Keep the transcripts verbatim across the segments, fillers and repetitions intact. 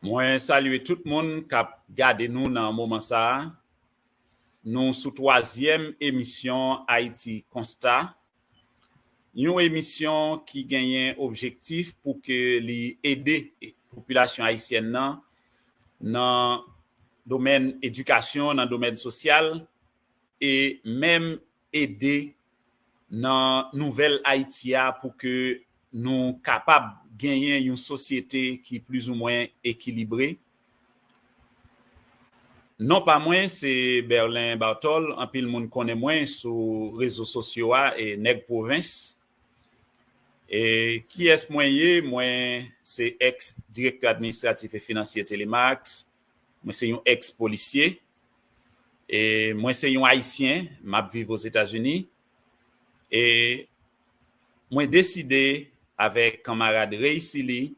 Mwen salye tout moun k ap gade nou nan moman sa a. Nou sou twazyèm emisyon Ayiti Konsta, yon emisyon ki genyen objektif pou ke li ede popilasyon ayisyèn nan, nan domèn edikasyon, nan domèn sosyal, e menm ede nan nouvèl Ayiti a pou ke nou kapab genyen yon sosyete ki plizoumwen ekilibre. Non pa mwen, se Berlin Barthol. Anpil moun konnen mwen sou rezo sosyo a, e Nèg Pwovens. E kiyès mwen ye? Mwen se ex direktè administratif e finansye Telemax. Mwen se yon ex polisye. E mwen se yon Ayisyen, m ap viv Ozetazini. E mwen deside avèk kanmarad Ray Silly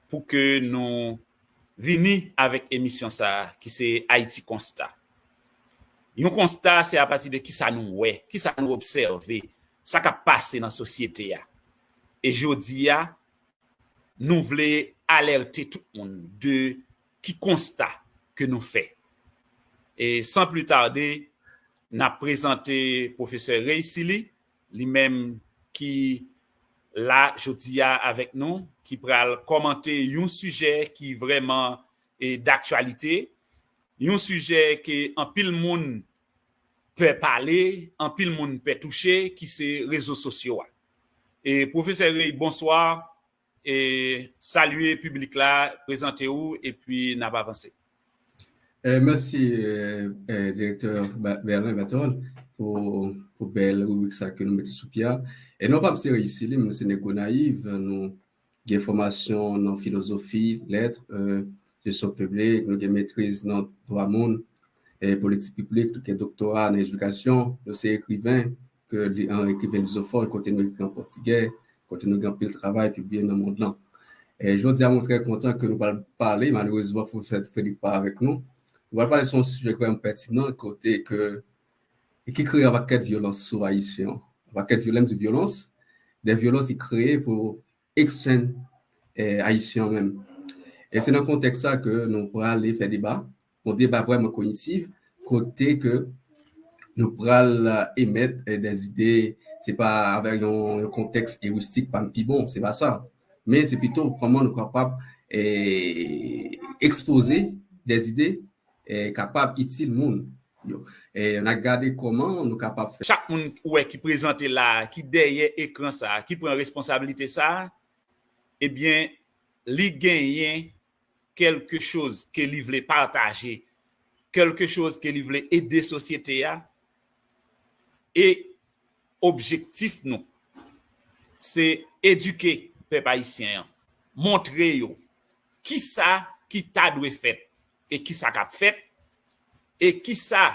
pou ke nou vini avèk emisyon sa a, ki se Ayiti Konsta. Yon konsta, se apati de kisa nou wè, kisa nou obsève, sa k ap pase nan sosyete a. E jodi a, nou vle alète tout moun de ki konsta ke nou fè. E san pli tade, n ap prezante pwofesè Ray Silly, li menm ki la jodi a avèk nou, ki pral kòmante yon sijè ki vrèman, e, daktyalite, yon sijè ke anpil moun pè pale, anpil moun pè touche, ki se rezo sosyo a. E, pwofesè Ray, bonswa. E, salye piblik la, prezante w, epi n ap avanse. Eh, mèsi, eh, eh, direktè Ba- Berlin Bertrand, pou, pou bèl ribrik sa ke nou mete sou pye a. E non pa m se Ray Silly, m se Nèg Gonayiv, nou gen fòmasyon nan filozofi, lèt, eh, jesyon piblik, nou gen metriz nan dwa moun, e politik piblik, nou gen doktora nan edikasyon, nou se ekriven, ke li an ekriven lizofòn, kote nou ekri an pòtigè, kote nou gen anpil travay pibliye nan mond lan. E jodi a, mwen trè kontan ke nou pral pale, malerezman, pwofesè Frederick pa avèk nou. Nou pral pale sou yon sijè vrèman pètinan, kote ke, e ki kreye yon pakèt vyolans sou Ayisyen. Yon pakèt vyolans, di vyolans, de vyolans ki kreye pou ekstèn, eh, ayisyen an menm. E se nan kontèks sa ke nou prale fè deba, yon deba vrèman kognitif, kote ke nou pral, eh, emèt, eh, de zide, se pa avèk yon, yon kontèks eristik pa m pi bon, se pa sa. Men se pito kòman nou kapab, eh, ekspoze de zide, eh, kapab itil moun yo. E n a gade kòman nou kapab fè. Chak moun ou wè ki prezante la, ki dèyè ekran sa, ki pran responsablite sa, ebyen, li genyen kèlke choz ke li vle pataje, kèlke choz ke li vle ede sosyete a. E objektif nou, se edike pèp ayisyen an, montre yo kisa ki ta dwe fèt e kisa k ap fèt, e kisa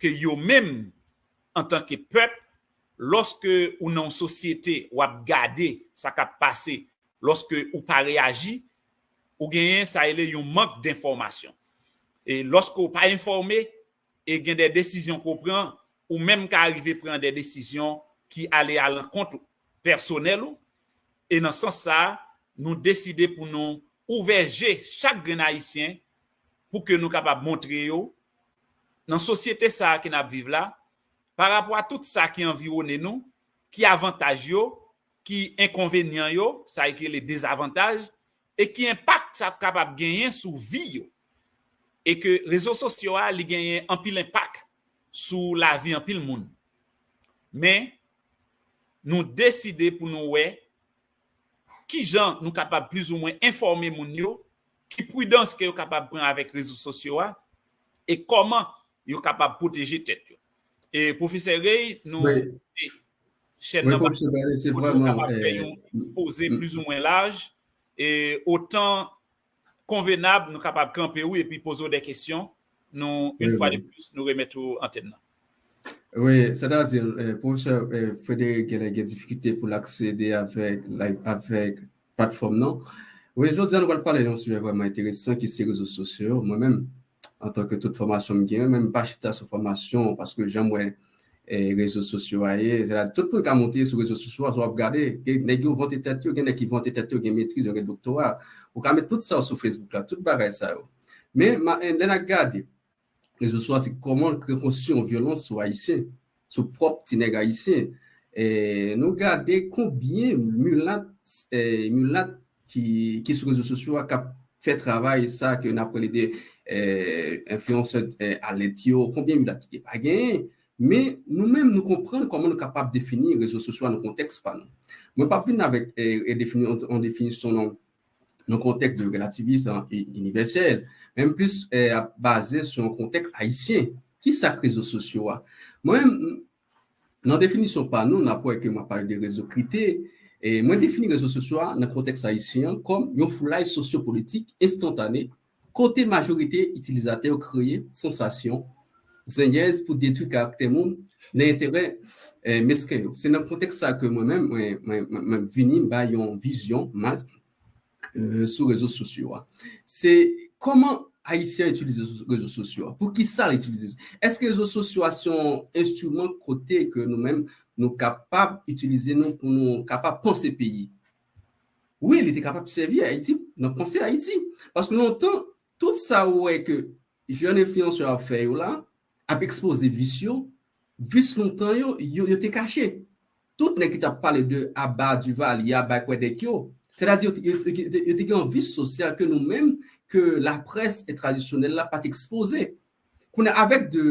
ke yo menm, antanke pèp, lòske ou nan yon sosyete, w ap gade sa k ap pase, lòske ou pa reyaji, ou genyen sa rele yon mank denfòmasyon. E lòske ou pa enfòme, e gen de desizyon ke w pran, ou menm ka rive pran de desizyon ki ale alankont pèsonèl ou. E nan sans sa a, nou deside pou nou ouvè je chak grenn Ayisyen pou ke nou kapab montre yo, nan sosyete sa a ke n ap viv la, pa rapò a tout sa ki anviwonnen nou, ki avantaj yo, ki enkonvenyan yo, sa ki rele dezavantaj, e ki enpak sa kapab genyen sou vi yo. E ke rezo sosyo a, li genyen anpil enpak sou lavi anpil moun. Men, nou deside pou nou wè kijan nou kapab plizoumwen enfòme moun yo, ki pridans ke yo kapab pran avèk rezo sosyo a, e kòman yo kapab pwoteje tèt yo. E pwofesè Ray, nou se chèn nan, kote nou kapab fè yon ekspoze plizoumwen laj, e otan konvenab, nou kapab kanpe ou epi poze w de kesyon. Nou, yon fwa de plis, nou remèt ou antèn nan. Wi, sètadi, eh, pwofesè, eh, Frederick genlè gen difikilte pou l aksede avèk, avèk platfòm nan. Wi, jodi a nou pral pale yon sijè vrèman enteresan ki se rezo sosyo yo. Mwen menm, antanke tout fòmasyon m genyen, men m pa chita sou fòmasyon paske jan m wè, e, rezo sosyo a ye. Sètadi, tout moun ka monte sou rezo sosyo a, si w ap gade, gen nèg yo vante tèt yo, gen nèg ki vante tèt yo, gen metriz, yo gen doktora. Ou ka met tout sa yo sou Facebook la, tout bagay sa yo. Men, ma, e, lè n ap gade, rezo sosyo a, se kòman l kreye konstwi yon vyolans sou Ayisyen, sou pwòp ti nèg ayisyen. E, nou gade konbyen milat, e, milat ki, ki sou rezo sosyo a k ap fè travay sa ke n ap rele de, e, enfliyansè, e, alèt yo, konbyen milat ki pa genyen. Men, nou menm, nou konprann kòman nou kapab defini rezo sosyo a nan kontèks pa nou. Mwen p ap vin avèk, e, e defini, yon, yon definisyon nan, nan kontèks de relativis, e, inivèsèl, men m plis, e, ap baze sou yon kontèks ayisyen. Ki sa k rezo sosyo a? Mwen, m, nan definisyon pa nou, n ap wè ke m ap pale de rezo kripte, e mwen defini rezo sosyo a nan kontèks ayisyen an kòm yon foulay sosyopolitik enstantane kote majorite itilizatè yo kreye sansasyon, zenyèz pou detwi karaktè moun nan enterè, e, mesken yo. Se nan kontèks sa ke mwen menm, mwen, mwen, mwen, mwen vini, m bay yon vizyon mas, e, sou rezo sosyo a. Se kòman Ayisyen itilize rezo sosyo a? Pou ki sa l itilize? Èske rezo sosyo a se yon enstriman kote ke nou menm, nou kapab itilize nou pou nou kapab panse peyi? Wi, li te kapab sèvi Ayiti nan panse Ayiti. Paske lontan, tout sa ou wè ke jèn enfliyansè ap fè yo la, ap ekspoze vis yo, vis lontan yo, yo, yo te kache. Tout nèg ki t ap pale de aba Duvalier, aba Kwadèk yo, sètadi yo, yo, yo, yo, yo te gen yon vis sosyal ke nou menm, ke laprès e tradisyonèl la pa t ekspoze. Kounye a, avèk de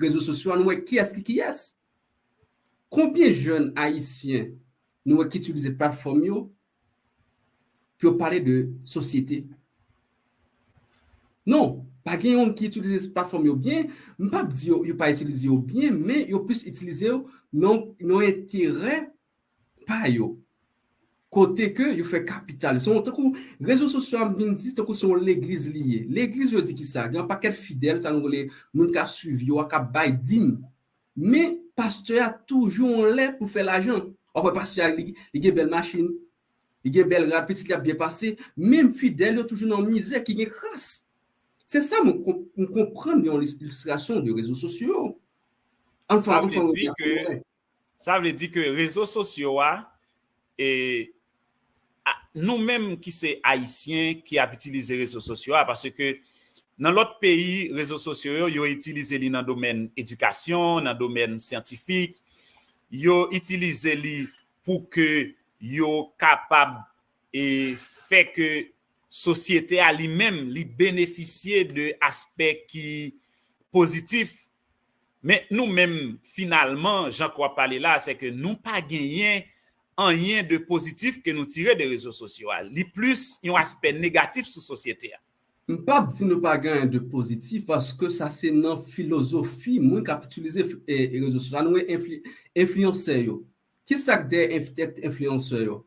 rezo sosyo a, nou wè kiyès ki kiyès. Konbyen jèn ayisyen nou wè ki itilize platfòm yo pou yo pale de sosyete? Non, pa gen youn ki itilize platfòm yo byen. M p ap di yo, yo pa itilize yo byen, men yo plis itilize yo nan, nan enterè pa yo. Kote ke yo fè kapital. Se yon tankou rezo sosyo a, m vin di, tankou se yon legliz li ye. Legliz yo di ki sa? Gen yon pakèt fidèl, sa nou rele moun k ap swiv yo a, k ap bay dim. Men pastè a toujou anlè pou fè lajan. W ap wè pastè a, li, li gen bèl machin, li gen bèl rad, pitit li ap byen pase. Menm fidèl yo toujou nan mizè ki gen kras. Se sa mwen konp-, mwen konprann de yon lis-, ilistrasyon de rezo sosyo. Ann fè, ann fè yon rekap. Sa vle di ke rezo sosyo a, e, a, nou menm ki se Ayisyen ki ap itilize rezo sosyo a, paske nan lòt peyi, rezo sosyo yo, yo itilize li nan domèn edikasyon, nan domèn syantifik, yo itilize li pou ke yo kapab, e, fè ke sosyete a li menm, li benefisye de aspè ki pozitif. Men nou menm, finalman, jan ke w ap pale la, se ke nou pa genyen anyen de pozitif ke nou tire de rezo sosyo a. Li plis yon aspè negatif sou sosyete a. M p ap di nou pa gen anyen de pozitif, paske sa se nan filozofi moun k ap itilize, e, e, rezo sosyo a. Nou wè enfli-, enfliyansè yo. Ki sa k dèyè enf-, tèt enfliyansè yo?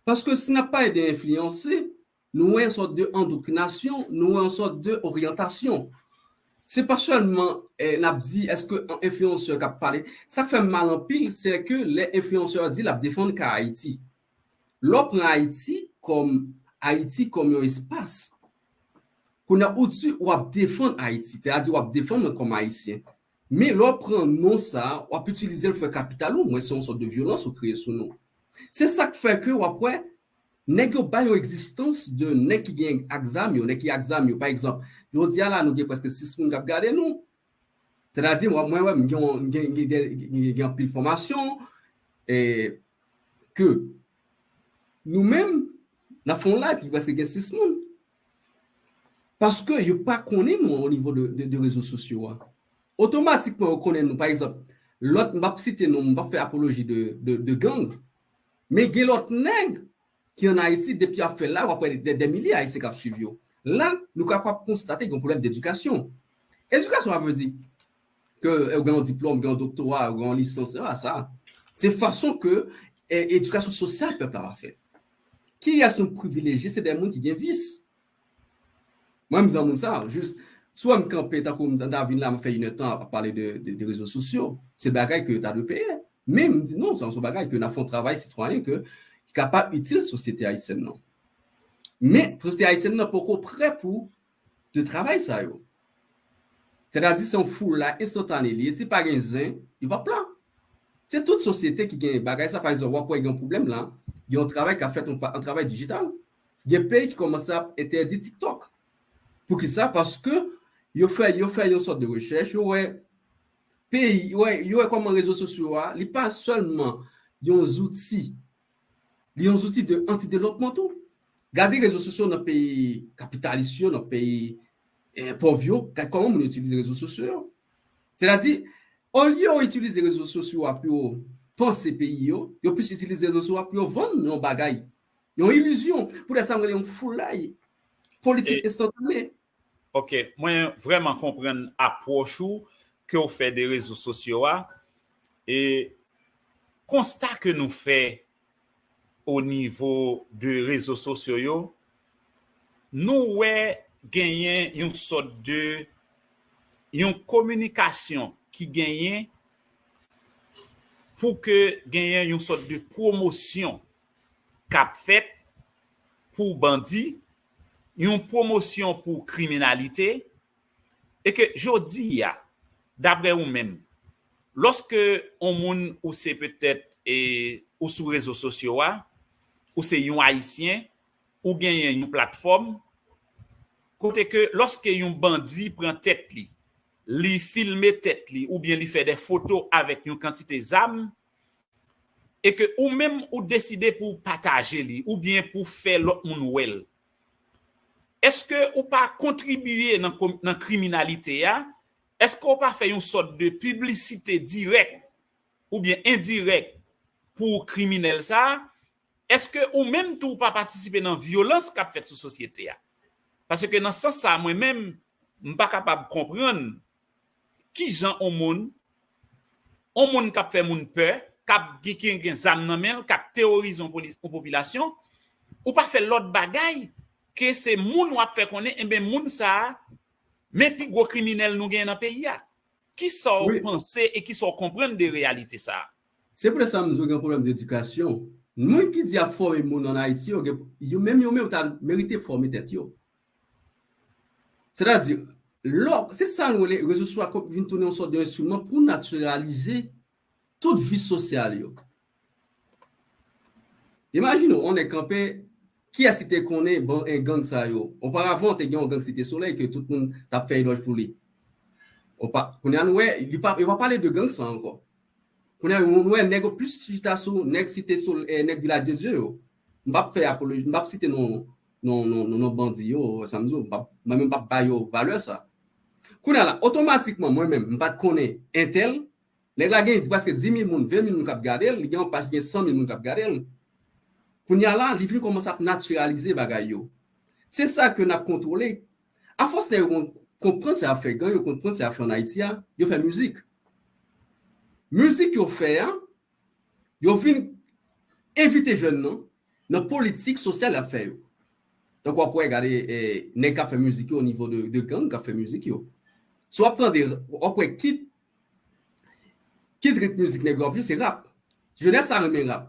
Paske si n ap pale de enfliyanse, nou wè yon sòt de endoktrinasyon, nou wè yon sòt de oryantasyon. Se pa sèlman, eh, n ap di, èske yon enfliyansè k ap pale. Sa k fè m mal anpil, se ke lè enfliyansè a di l ap defann ka Ayiti. Lè w pran Ayiti kòm, Ayiti kòm yon espas, kounye a ou di w ap defann Ayiti, sètadi w ap defann mwen kòm Ayisyen. Men lè w pran non sa a, w ap itilize l fè kapital ou, mwen se yon sòt de vyolans ou kreye sou nou. Se sa k fè ke w ap wè, nèg yo bay yon egzistans de nèg ki gen ak zam yo, nèg ki ak zam yo. Pa egzanp, jodi a la, nou gen prèske sis moun k ap gade nou. Sètadi, mwen, mwen, wè, m gen, m gen, m gen, m gen, m gen anpil fòmasyon, e ke nou menm, n ap fè yon live ki prèske gen sis moun. Paske yo pa konnen nou o nivo de, de, de rezo sosyo a. Otomatikman, yo konnen nou. Pa egzanp, lòt, m p ap site non, m p ap fè apoloji de, de, de gang. Men gen lòt nèg ki ann Ayiti, depi y ap fè live, w ap wè dè, dè milye Ayisyen k ap swiv yo. La, nou kapab konstate gen yon pwoblèm dedikasyon. Edikasyon, sa vle di ke, eh, ou gen yon diplòm, ou gen yon doktora, ou gen yon lisans, se pa sa. Se fason ke, eh, edikasyon sosyal pèp la va fèt. Kiyès nou privilejye? Se dè moun ki gen vis. Mwen, m zanmi sa, jis, si w wè m kanpe, tankou m ta vin la, m fè inèdtan ap pale de, de, de rezo sosyo, se bagay ke yo ta dwe peye. Men, m di non, sa se yon bagay ke n ap fè yon travay sitwayen ke, ki kapab itil sosyete ayisyèn nan. Men, sosyete ayisyèn nan poko prè pou de travay sa yo. Sètadi, se yon foulay enstantane li ye. Si pa gen zen, yo p ap la. Se tout sosyete ki gen bagay sa. Pa egzanp, w ap wè gen yon pwoblèm la, gen yon travay k ap fèt, yon pa- yon travay dijital. Gen peyi ki kòmanse ap entèdi TikTok. Poukisa? Paske yo fè, yo fè yon sòt de rechèch, yo wè peyi, yo wè, yo wè kòman rezo sosyo a, li pa sèlman yon zouti, li yon zouti de antidevlopman tou. Gade rezo sosyo nan peyi kapitalis yo, nan peyi eh, pòv yo, gad kòman moun yo itilize rezo sosyo yo. Sètadi, olye yo itilize rezo sosyo a pou yo panse peyi yo, yo plis itilize rezo sosyo a pou yo vann yon bagay, yon ilizyon. Poutèt sa, m rele yon foulay politik enstantane. Ok, mwen vrèman konprann apwòch ou ke w fè de rezo sosyo a. E konsta ke nou fè o nivo de rezo sosyo yo, nou wè genyen yon sòt de yon kominikasyon ki genyen pou ke genyen yon sòt de pwomosyon k ap fèt pou bandi, yon pwomosyon pou kriminalite, e ke jodi a, daprè ou menm, lòske yon moun ou se petèt e ou sou rezo sosyo a, ou se yon Ayisyen, ou genyen yon platfòm, kote ke lòske yon bandi pran tèt li, li filme tèt li, oubyen li fè de foto avèk yon kantite zam, e ke ou menm ou deside pou w pataje li, oubyen pou w fè lòt moun wè l, èske ou pa kontribiye nan, nan kriminalite a? Èske ou pa fè yon sòt de piblisite dirèk oubyen endirèk pou kriminèl sa a? Èske ou menm tou ou pa patisipe nan vyolans k ap fèt sou sosyete a? Paske nan sans sa, mwen menm, m pa kapab konprann kijan on moun, on moun k ap fè moun pè, k ap gen, gen, gen zam nan men l, k ap teworize on, poli- on popilasyon, ou pa fè lòt bagay ke se moun w ap fè konnen, enben moun sa a, men pi gwo kriminèl nou genyen nan peyi a. Kisa w panse e kisa w konprann de reyalite sa a? Se poutèt sa m di w gen pwoblèm dedikasyon. Moun ki di y ap fòme moun ann Ayiti, yo gen, yo menm, yo menm ta merite fòme tèt yo. Sètadi, lò, se sa nou rele rezo sosyo a vin tounen yon sòt de enstriman pou natiralize tout vi sosyal yo. Imajine w, on nèg kanpe, kiyès ki te konnen bon, e, gang sa yo? Oparavan, te gen yon gang Site Solèy ke tout moun t ap fè elòj pou li. Opa, kounye a nou wè, li pa, yo pa pale de gang sa ankò. Kounye a nou wè nèg yo plis chita sou nèg Site Solèy, e, nèg Vilaj de Dye yo. M p ap fè apoloji, m p ap site non, non, non, non, non bandi yo, sa m di w, m p ap, mwen menm m p ap ba yo valè sa. Kounye a la, otomatikman, mwen menm, m pa t konnen entèl, nèg la gen prèske dis mil moun, ven mil moun k ap gade l, li gen yon paj ki gen san mil moun k ap gade l. Kounye a la, li vin kòmanse ap natiralize bagay yo. Se sa ke n ap kontwole. Afòs nèg yo kon- konprann sa y ap fè gang, yo konprann sa y ap fè ann Ayiti a, yo fè mizik. Mizik yo fè a, yo vin envite jèn nan nan politik sosyal y ap fè yo. Tankou w ap wè, gade, e, nèg k ap fè mizik yo o nivo de, de gang k ap fè mizik yo. Si w ap tande, w ap wè kit, kit ritm mizik nèg yo ap jwe, se rap. Jenès la renmen rap.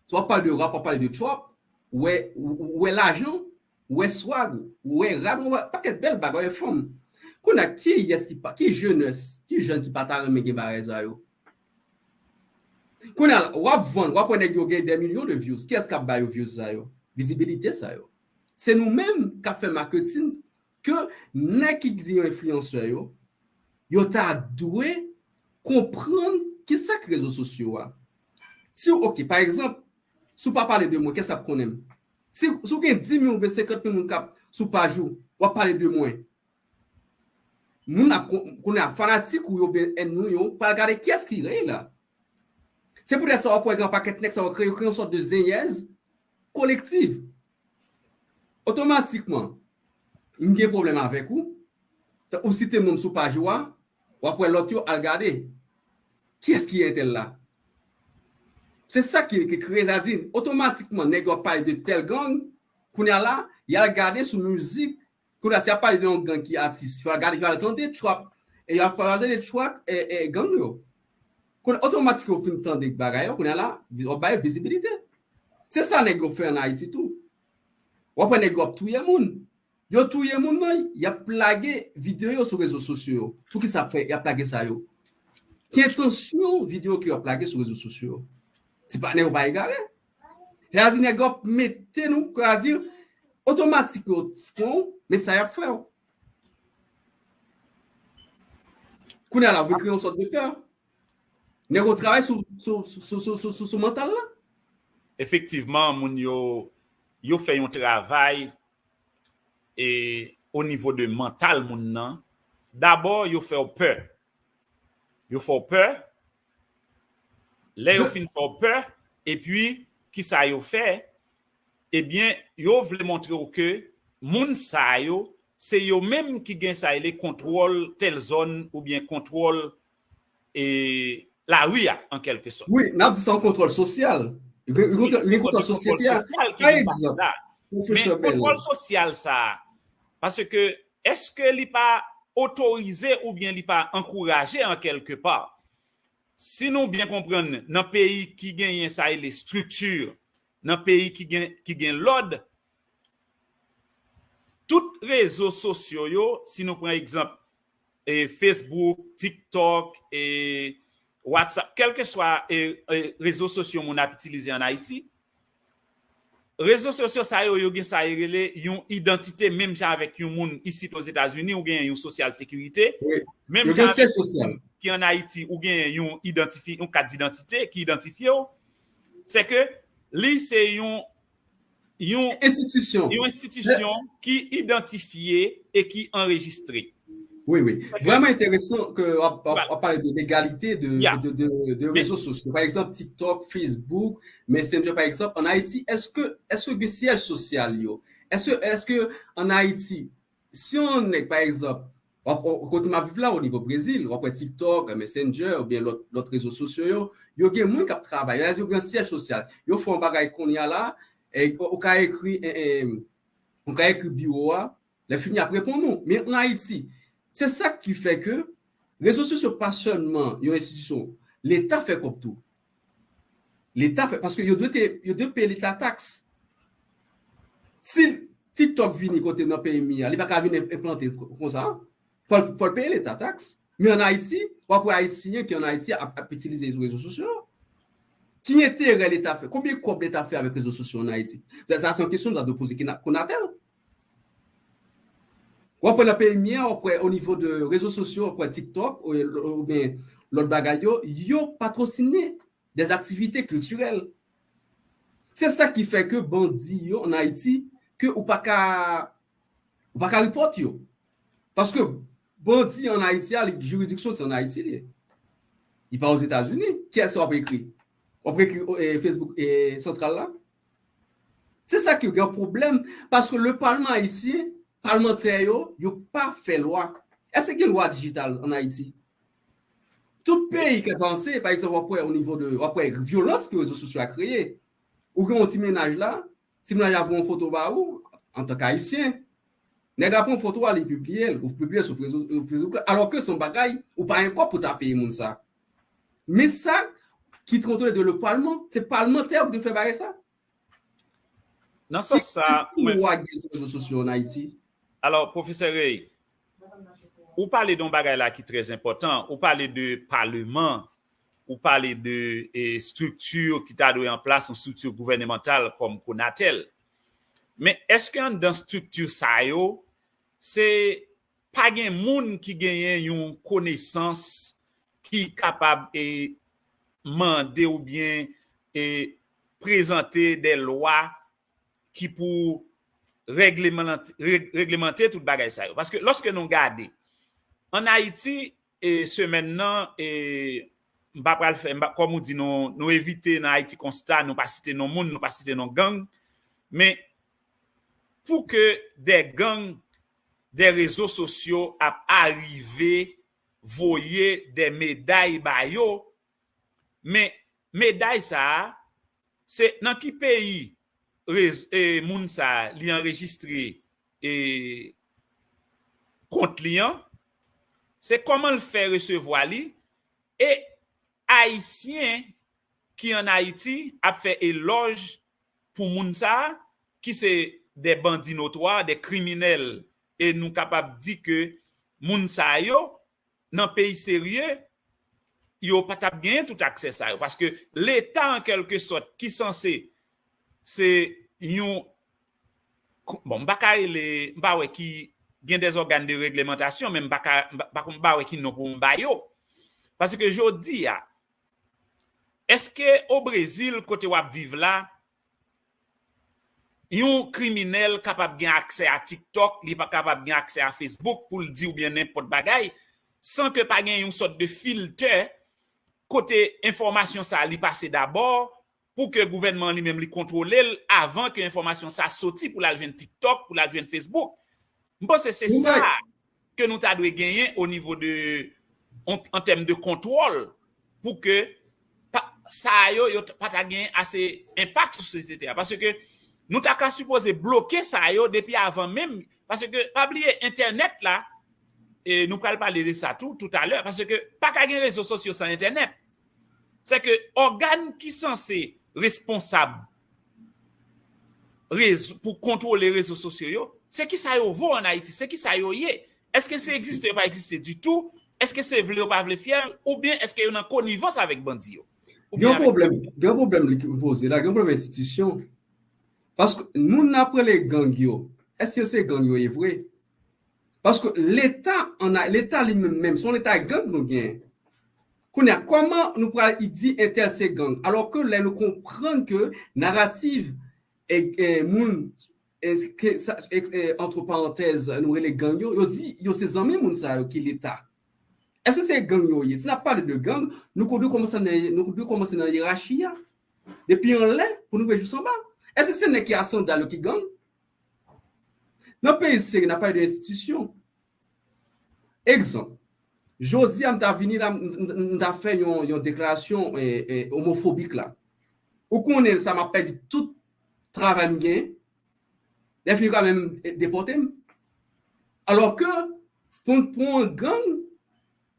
Si w ap pale de rap, w ap pale de trap, ou wè, ou, ou wè lajan, ou wè swag, ou wè rad, ou wè pakèt bèl bagay, ou wè fanm. Kounye a, kiyès ki pa, ki jenès, ki jèn ki pa ta renmen gen bagay sa yo? Kounye a, w ap vann, w ap wè nèg yo gen dè milyon de views. Kiyès k ap ba yo views sa yo? Vizibilite sa yo. Se nou menm k ap fè maketin ke nèg ki di yo enfliyansè yo, yo ta dwe konprann ki sa k rezo sosyo a. Si w, oke, pa egzanp, si w pa pale de mwen, kiyès k ap konnen m? Si, si w gen dis mil oubyen senkant mil moun k ap sou paj ou, w ap pale de mwen. Moun ap, kounye a, fanatik ou yo oubyen ènmi w yo pral gade kiyès ki reyèl la. Se poutèt sa w ap wè gen yon pakèt nèg sa yo kreye, yo kreye yon sòt de zenyèz kolektiv. Otomatikman, m gen pwoblèm avèk ou. Ou site non m sou paj ou a, w ap wè lòt yo al gade. Kiyès ki entèl la? Se sa ki, ki kreye, sa di, otomatikman, nèg yo ap pale de tèl gang, kounye a la, y al gade sou mizik, kounye a, si y ap pale de yon gang ki atis, yo al gade, yo al tande trap, e y ap pale de trap, e, e, gang yo. Kounye a, otomatik yo fin tande bagay yo, kounye a la, yo bay vizibilite. Se sa nèg yo fè ann Ayiti tou. W ap wè nèg yo ap touye moun. Yo touye moun nan, y ap lage videyo yo sou rezo sosyo yo. Poukisa y ap fè, y ap lage sa yo? Ki entansyon videyo ke yo ap lage sou rezo sosyo yo? Ti patnè yo pa egare. Sètadi nèg yo ap mete nou, sètadi otomatikman yo pran w, men sa y ap fè w. Kounye a la, ou vin kreye yon sòt de pè. Nèg yo travay sou, sou, sou, sou, sou, sou, sou mantal la. Efektivman, moun yo, yo fè yon travay e o nivo de mantal moun nan. Dabò, yo fè w pè. Yo fè w pè. Lè yo fin fè w pè, epi, kisa yo fè? Ebyen, yo vle montre w ke moun sa yo, se yo menm ki gen sa rele kontwòl tèl zòn oubyen kontwòl e lari a, an kèlke sòt. Wi, n ap di se yon kontwòl sosyal. Gen kontwòl sosyete a. Pa egzanp, men kontwòl sosyal sa a, paske èske li pa otorize oubyen li pa ankouraje an kèlke pa? Si nou byen konprann, nan peyi ki genyen sa rele estrikti, nan peyi ki gen, ki gen lòd, tout rezo sosyo yo, si nou pran egzanp, e Facebook, TikTok, e WhatsApp, kèlkeswa e, e rezo sosyo moun ap itilize an Ayiti, rezo sosyo sa yo, yo gen sa yo rele yon idantite, menm jan avèk yon moun isit Ozetazini, ou gen yon sosyal sekirite, menm jan avèk yon moun ki an Ayiti, ou gen yon idantifi, yon kat didantite ki idantifye w. Se ke li se yon yon enstitisyon, yon enstitisyon ki idantifye e ki anrejistre. Wi, wi. Vrèman enteresan ke w ap pale de legalite de, de, de, de rezo sosyo. Pa egzanp, TikTok, Facebook, Messenger, pa egzanp, an Ayiti, èske, èske gen syèj sosyal yo? Èske, èske an Ayiti, si yon nèg, pa egzanp, kote m ap viv la, o nivo Brezil, w ap wè TikTok, Messenger, oubyen lòt, lòt rezo sosyo yo, yo gen moun k ap travay, yo gen syèj sosyal. Yo fè yon bagay kounye a la, ou ka ekri, ou ka ekri biwo a, lè fini ap reponn ou. Men an Ayiti, se sa ki fè ke rezo sosyo pa sèlman yon enstitisyon, Leta fè kòb tou. Leta fè, paske yo dwe te, yo dwe peye Leta taks. Si TikTok vini kote nan peyi m ye a, li pa ka vin enplante konsa. Fò l, fò l peye Leta taks. Men an Ayiti, w ap wè Ayisyen ki an Ayiti ap, ap itilize rezo sosyo. Ki enterè Leta fè? Konbyen kòb Leta fè avèk rezo sosyo an Ayiti? Sa, sa se yon kesyon nou ta dwe poze Konatel. W ap wè nan peyi m ye a, w ap wè o nivo de rezo sosyo, w ap wè TikTok, oubyen lòt bagay yo, yo patwosine des activités culturelles. Se sa ki fè ke bandi yo an Ayiti, ke ou pa ka, ou pa ka report yo. Paske bandi an Ayiti a, li, jiridiksyon se an Ayiti li ye. Li pa Ozetazini. Kiyès w ap ekri? W ap ekri e, Facebook e, Santral la? Se sa ki gen pwoblèm, paske le palman ayisyen, palmantè yo, yo pa fè lwa. Èske gen lwa dijital an Ayiti? Tout peyi ki avanse, pa egzanp, w ap wè o nivo de, w ap wè vyolans ke rezo sosyo a kreye. Ou gen yon ti mennaj la, ti mennaj la voye yon foto ba ou, antanke Ayisyen. Nèg la pran foto a, li pibliye l, ou pibliye sou Facebook la, alò ke se yon bagay, ou pa gen kòb pou ta peye moun sa. Men sa ki kontrole de le palman, se palmantè yo ki dwe fè bagay sa. Nan sans sa, mwen. Ki lwa ki gen sou rezo sosyo an Ayiti? Alò, Pwofesè Ray, ou pale de yon bagay la ki trè enpòtan, ou pale de paleman, ou pale de e, estrikti ki ta dwe an plas, yon estrikti gouvènemantal kòm Konatel. Men èske anndan estrikti sa yo, se pa gen moun ki genyen yon konesans ki kapab e, mande oubyen e, prezante de lwa ki pou reglemante, reg, reglemante tout bagay sa yo. Paske lòske nou gade, an Ayiti, e, semèn nan, e, m pa pral fè, m pa, kòm ou di, nou, nou evite nan Ayiti Konsta, nou pa site non moun, nou pa site non gang, men pou ke de gang, de rezo sosyo ap arive voye de meday ba yo, men meday sa a, se nan ki peyi rez, e, moun sa a, li anrejistre e, kont li an, se kòman l fè resevwa li, e Ayisyen ki an Ayiti ap fè elòj pou moun sa a, ki se de bandi notwa, de kriminèl, e nou kapab di ke moun sa yo, nan peyi serye, yo pa t ap genyen tout aksè sa yo. Paske Leta, an kèlke sòt, ki sanse se yon, bon, m pa ka rele, m pa wè ki, gen des organes de réglementation, men m pa ka, m pa, m pa wè ki non pou m ba yo. Paske jodi a, èske o Brezil, kote w ap viv la, yon kriminèl kapab gen aksè a TikTok, li pa kapab gen aksè a Facebook pou l di oubyen nenpòt bagay, san ke pa gen yon sòt de filtè kote enfòmasyon sa a li pase dabò, pou ke gouvènman an li menm li kontwole l avan ke enfòmasyon sa a soti pou l al jwenn TikTok, pou l al jwenn Facebook. M panse se sa ke nou ta dwe genyen o nivo de, an, an tèm de kontwòl, pou ke pa, sa yo, yo t- pa ta genyen ase enpak sou sosyete a. Paske nou ta ka sipoze bloke sa yo depi avan menm. Paske pa bliye entènèt la, e nou pral pale de sa tou, toutalè, paske pa ka gen rezo sosyo san entènèt. Se ke ògàn ki sanse responsab rezo, pou kontwole rezo sosyo yo, se ki sa yo vo an Ayiti, se ki sa yo ye. Èske se egziste yo pa egziste ditou? Èske se vle yo pa vle fè l? Oubyen èske yo nan konivans avèk bandi yo? Oubyen Gen yon avèk pwoblèm, gen yon pwoblèm li ki poze la, gen yon pwoblèm enstitisyon. Paske moun n ap rele gang yo, èske se gang yo ye vre? Paske Leta, an, Leta li menm, menm, se yon Leta gang nou gen. Kounye a, kòman nou pral di entèl se gang? Alò ke lè nou konprann ke naratif e, e, moun, e, ke sa, e, e, antre parantèz, nou rele gang yo, yo di yo se zanmi moun sa yo ki Leta. Èske se gang yo ye? Si n ap pale de gang, nou dwe kòmanse nan, nou dwe kòmanse nan yerachi a. Depi anlè, pou nou rive jis anba. Èske se nèg ki a sandal yo ki gang? Nan peyi serye, n ap pale de enstitisyon. Egzanp, jodi a, m ta vini la, m, m, m ta fè yon, yon deklarasyon, e, e, omofobik la. Ou konnen sa, m ap pèdi tout travay m gen. Lè fini, yo ka menm, e, depòte m. Alò ke, pou, pou yon gang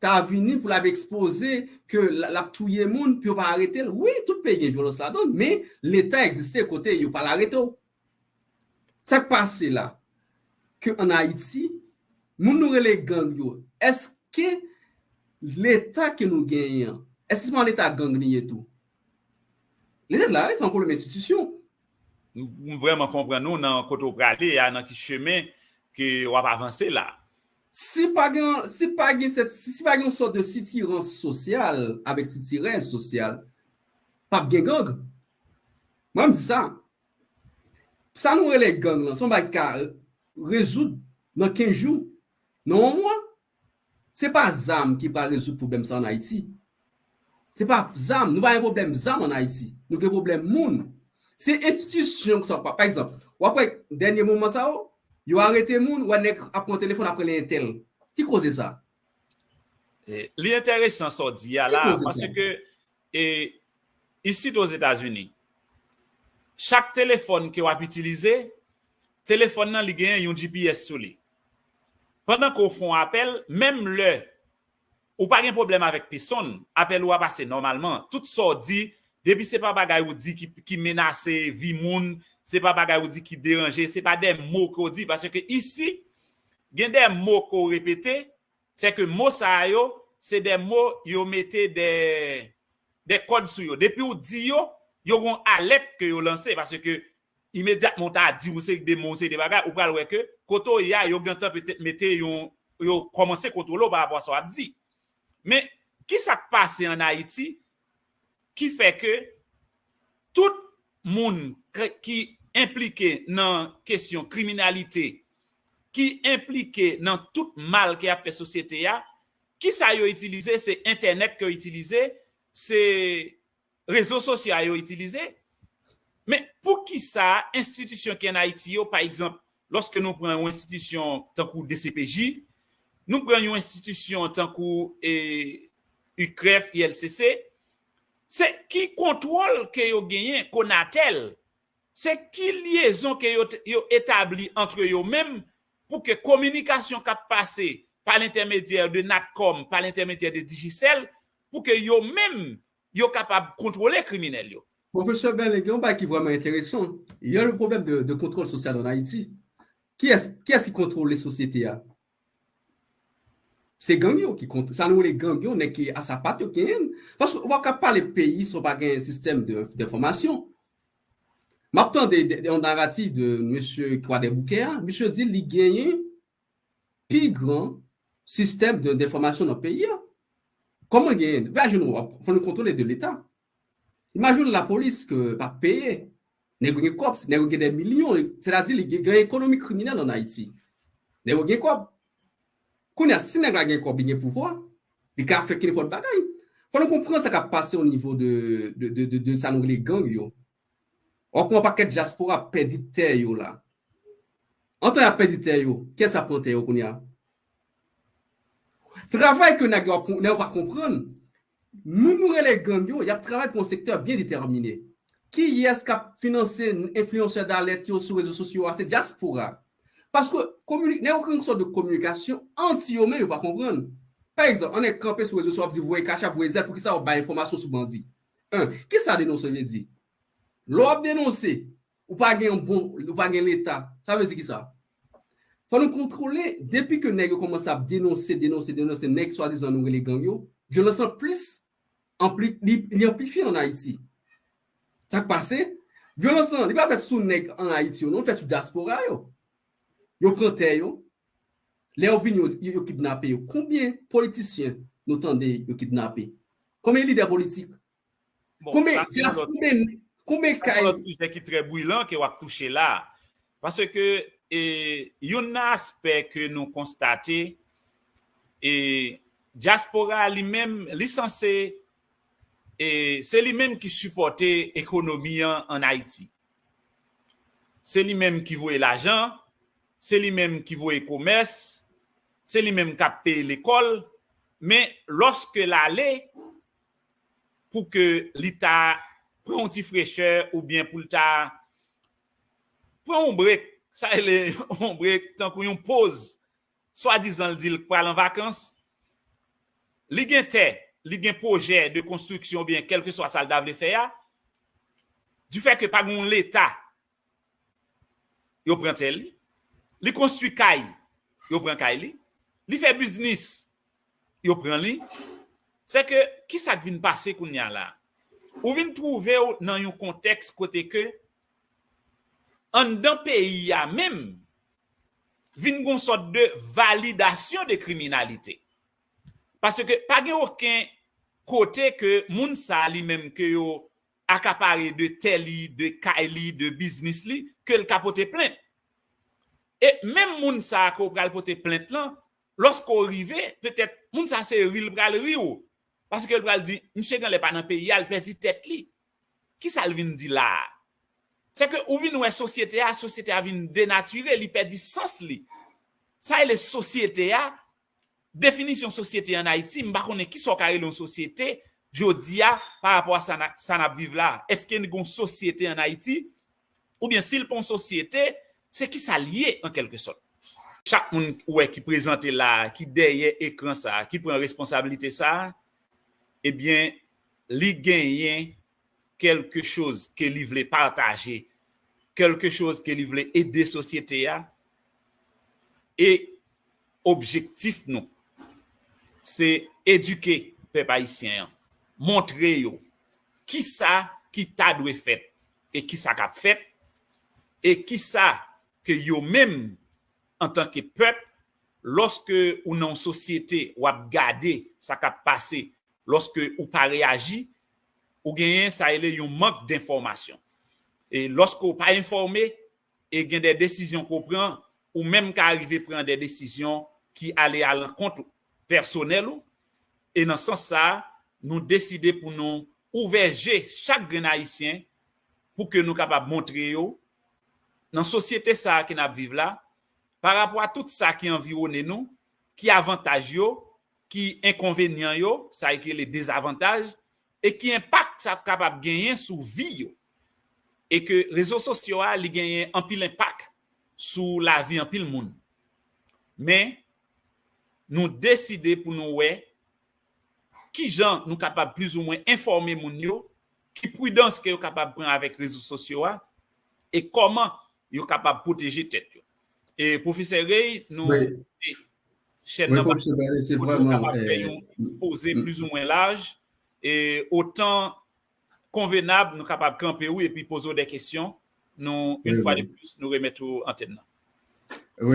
ta vini pou l ap ekspoze ke l, l ap touye moun, pou yo pa arete l. Wi, tout peyi gen vyolans ladan l, men Leta egziste kote yo pa l arete w. Sa k pase la? Ke ann Ayiti, moun nou rele gang yo, èske Leta ke nou genyen an, èske se pa yon Leta gang li ye tou? Leta la, se yon pwoblèm enstitisyon. M, m vrèman konprann ou nan kote w prale a, nan ki chemen ke w ap avanse la. Si pa gen, si pa gen, si pa gen yon sòt de sitirans sosyal avèk sitirèz sosyal, p ap gen gang. Mwen, m di sa. Sa nou rele gang lan, se yon bagay ki ka rezoud nan kenz jou, nan yon mwa. Se pa zam ki pral rezoud pwoblèm sa ann Ayiti. Se pa zam, nou pa gen pwoblèm zam ann Ayiti. Nou gen pwoblèm moun. Se enstitisyon ki sa pa. Pa egzanp, w ap wè dènye moman sa yo, yo arete moun, w wè nèg ap pran telefòn, ap rele entèl. Ki koze sa? E, li enteresan sa w di a la, paske, e, isit Ozetazini, chak telefòn ke w ap itilize, telefòn nan li genyen yon G P S sou li. Pandan ke w fè yon apèl, menm lè ou pa gen pwoblèm avèk pèsonn, apèl ou a pase nòmalman. Tout sa w di, depi se pa bagay ou di ki, ki menase vi moun, se pa bagay ou di ki deranje, se pa de mo ke w di, paske isi, gen de mo ke w repete, se ke mo sa yo, se de mo yo mete de, de kòd sou yo. Depi w di yo, yo gon alèt ke yo lanse, paske imedyatman w ta di yon seri de mo, yon seri de bagay, ou pral wè ke kote w ye a, yo gentan petèt mete yon, yo kòmanse kontwole w pa rapò a sa w ap di. Men, ki sa k pase ann Ayiti ki fè ke tout moun k-, ki enplike nan kesyon kriminalite, ki enplike nan tout mal ke y ap fè sosyete a, ki sa yo itilize? Se entènèt ke yo itilize, se rezo sosyo a yo itilize. Men poukisa enstitisyon ki ann Ayiti yo, pa egzanp, lòske nou pran yon enstitisyon tankou D C P J, nou pran yon enstitisyon tankou, e, U C R E F, I L C C, se ki kontwòl ke yo genyen, Konatel, se ki lyezon ke yo, yo etabli antre yo menm pou ke kominikasyon k ap pase pa lentèmedyè de Natcom, pa lentèmedyè de Digicel, pou ke yo menm yo kapab kontwole kriminèl yo. Pwofesè Bèlen, gen yon bagay ki vrèman enteresan. Il y a le problème de, de contrôle social en Haïti. Kiyès, kiyès ki kontwole sosyete a? Se gang yo ki kont, sa nou rele gang yo, nèg ki a sapat yo ki genyen. Paske w pa ka pale peyi san w pa gen sistèm de, de fòmasyon. M ap tande de, de, yon naratif de mesye Kwadèboukè a. Mesye di li genyen pi gran sistèm de, de fòmasyon nan peyi a. Kòman l genyen? Ba, je nou, fò nou kontwole de Leta. Imajine lapolis ke pa peye. Nèg yo gen kòb, nèg yo gen de milyon. Sètadi li gen, gen ekonomi kriminèl an Ayiti. Nèg yo gen kòb. Kounye a, si nèg la gen kòb, li gen pouvwa, li ka fè ki nenpòt bagay. Fò nou konprann sa k ap pase o nivo de, de, de, de, de sa nou rele gang yo. Ou konn yon pakèt dyaspora ap pèdi tè yo la. Antan y ap pèdi tè yo, kiyès ap pran tè yo kounye a? Travay ke nèg yo ap, nèg yo pa konprann. Moun nou rele gang yo, y ap travay pou yon sektè byen detèmine. Kiyès k ap finanse enfliyansè dalèt yo sou rezo sosyo a? Se dyaspora. Paske komini-, nèg yo gen yon sòt de kominikasyon ant yo menm, yo pa konprann. Pa egzanp, yon nèg kanpe sou rezo sosyo, ap di voye kachap, voye zèl, poukisa w ap bay enfòmasyon sou bandi? En, kisa denonse vle di? Lè w ap denonse, ou pa gen yon bon, ou pa gen Leta, sa vle di kisa? Fò nou kontwole, depi ke nèg yo kòmanse ap denonse, denonse, denonse, nèg swadizan nou rele gang yo, vyolans lan plis anpli-, li, li anplifye an Ayiti. Sa k pase? Vyolans lan, li pa fèt sou nèg an Ayiti yo, non, li fèt sou dyaspora yo. Yo pran tè yo. Lè yo vini, yo, yo, yo kidnape yo. Konbyen politisyen nou tande yo kidnape? Konbyen lidè politik? Bon, konbyen, sa se yon lòt, konbyen, konbyen sa se yon kay lòt sijè ki trè brilan ke w ap touche la. Paske, e, youn nan aspè ke nou konstate, e, dyaspora li menm, li sanse, e, se li menm ki sipòte ekonomi an, an Ayiti. Se li menm ki voye lajan, se li menm ki voye komès, se li menm k ap peye lekòl, men lòske l ale, pou ke li ta pran yon ti frechè oubyen pou l ta pran yon brek, sa rele yon brek, tankou yon poz, swadizan l di l pral an vakans, li gen tè, li gen pwojè de konstriksyon oubyen kèlkeswa sa l ta vle fè a, difè ke pa gen yon Leta, yo pran tè li, li konstwi kay, yo pran kay li, li fè biznis, yo pran li. Se ke, kisa k vin pase kounye a la? Ou vin twouve w nan yon kontèks kote ke anndan peyi a menm, vin gon sòt de validasyon de kriminalite. Paske pa gen okenn kote ke moun sa li menm ke yo akapare de tè li, de kay li, de biznis li, ke l ka pote plent. E menm moun sa a ke w pral pote plent lan, lòske w rive, petèt moun sa se ri l pral ri w. Paske l pral di, misye genlè pa nan peyi a, l pèdi tèt li. Kisa l vin di la a? Se ke ou vin wè sosyete a, sosyete a vin denatire, li pèdi sans li. Sa rele sosyete a, definisyon sosyete an Ayiti, m pa konnen kisa w ka rele yon sosyete jodi a pa rapò a sa n a, sa n ap viv la a. Èske n gen yon sosyete an Ayiti? Oubyen si l pa yon sosyete, se kisa l ye an kèlke sòt? Chak moun ou wè ki prezante la a, ki dèyè ekran sa a, ki pran responsablite sa a, ebyen, li genyen kèlke choz ke li vle pataje, kèlke choz ke li vle ede sosyete a. E objektif nou, se edike pèp ayisyen an, montre yo kisa ki ta dwe fèt e kisa k ap fèt, e kisa ke yo menm, antanke pèp, lòske ou nan yon sosyete, w ap gade sa k ap pase, lòske ou pa reyaji, ou genyen sa rele yon mank denfòmasyon. E lòske ou pa enfòme, e gen de desizyon ke w pran, ou menm ka rive pran de desizyon ki ale alankont pèsonèl ou. E nan sans sa a, nou deside pou nou ouvè je chak grenn Ayisyen pou ke nou kapab montre yo, nan sosyete sa a ke n ap viv la, pa rapò a tout sa ki anviwonnen nou, ki avantaj yo, ki enkonvenyan yo, sa ki rele dezavantaj, e ki enpak sa kapab genyen sou vi yo. E ke rezo sosyo a, li genyen anpil enpak sou lavi anpil moun. Men, nou deside pou nou wè kijan nou kapab plizoumwen enfòme moun yo, ki pridans ke yo kapab pran avèk rezo sosyo a, e kòman yo kapab pwoteje tèt yo. E Pwofesè Ray, nou, wi, se chèn nan, pou di w kapab fè yon ekspoze plizoumwen laj, e otan konvenab, nou kapab kanpe ou epi poze w de kesyon. Nou, yon fwa de plis, nou remèt ou antèn nan.